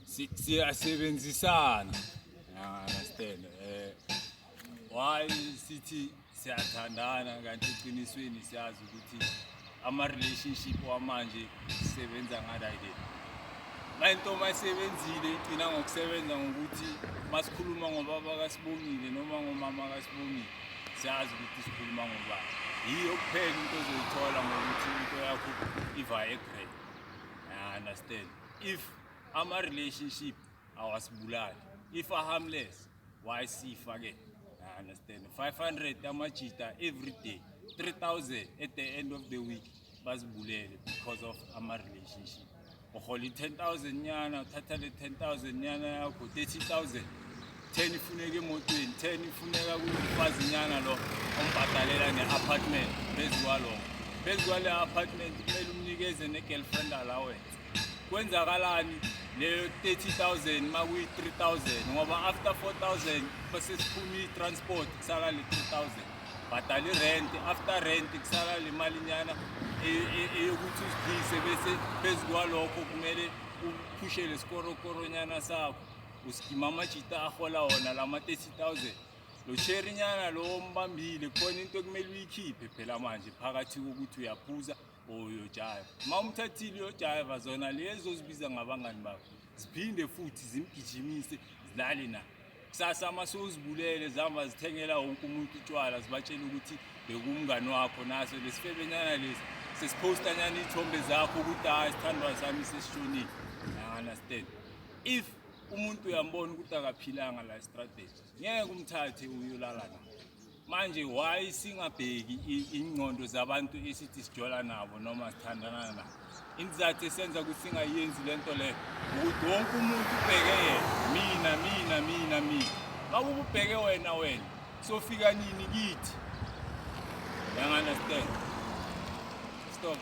Siyasebenzisana. Understand? Why sithi siyathandana kanti eqinisweni siyazi ukuthi ama-relationship wamanje sisebenza ngala-ke. Lento mayisebenzile igcina ngokusebenza ngokuthi masikhuluma ngobaba kaSibongile noma ngomama kaSibongile, siyazi ukuthi sikhuluma ngobani. Yiyo kuphela into ozoyithola ngokuthi into yakho iva e-grand. Understand? If ama-relationship awasibulali, if a-harmless, why sifa-ke? Understand? 500 amajita every day, 3000 at the end of the week bazibulele because of ama-relationship. Uhola i-10,000 nyana, uthatha le 10,000 nyana yakho, 30,000, 10 ifuneka emotweni, 10 ifuneka kumfazi nyana lo ombhadalela ne-apartment. Phezu kwalokho, phezu kwale apartment kumele umnikeze ne-girlfriend allowance. Kwenzakalani leyo 30,000 makuyi-3000? Ngoba after 4000 bese siphuma i-transport, kusala le 3000. Bhadala i-rent, after rent kusala le malinyana eyokuthi uziphilise. Bese phezu kwalokho kumele uphushe lesikorokoronyana sakho, uskima amajita ahola wona lama 30,000. Lo sherinyana lo ombambile, khona into ekumele uyikhiphe phela manje phakathi kokuthi uyaphuza or uyojayiva. Uma umthathile uyojayiva, zona lezo ozibiza ngabangani bakho ziphinde futhi zimgijimise, zilale naye. Kusasa uma sewuzibulele, zihamba zithengela wonke umuntu utshwala, zibatshela ukuthi bekumngani wakho. Naso lesifebenyana lesi sesipostanyana iy'thombe zakho ukuthi, "Hayi, sithandwa sami sesishonile." Understand? If umuntu uyambona ukuthi akaphilanga la estradeni, ngeke umthathe uyolala naye. Manje why singabheki ingqondo zabantu esithi sijola nabo noma sithandana nabo? Inizathu esenza ukuthi singayenzi lento leyo ukuthi wonke umuntu ubheke yena, mina, mina, mina, mina. Makube ubheke wena, wena sofika nini kithi? You understand? Stop.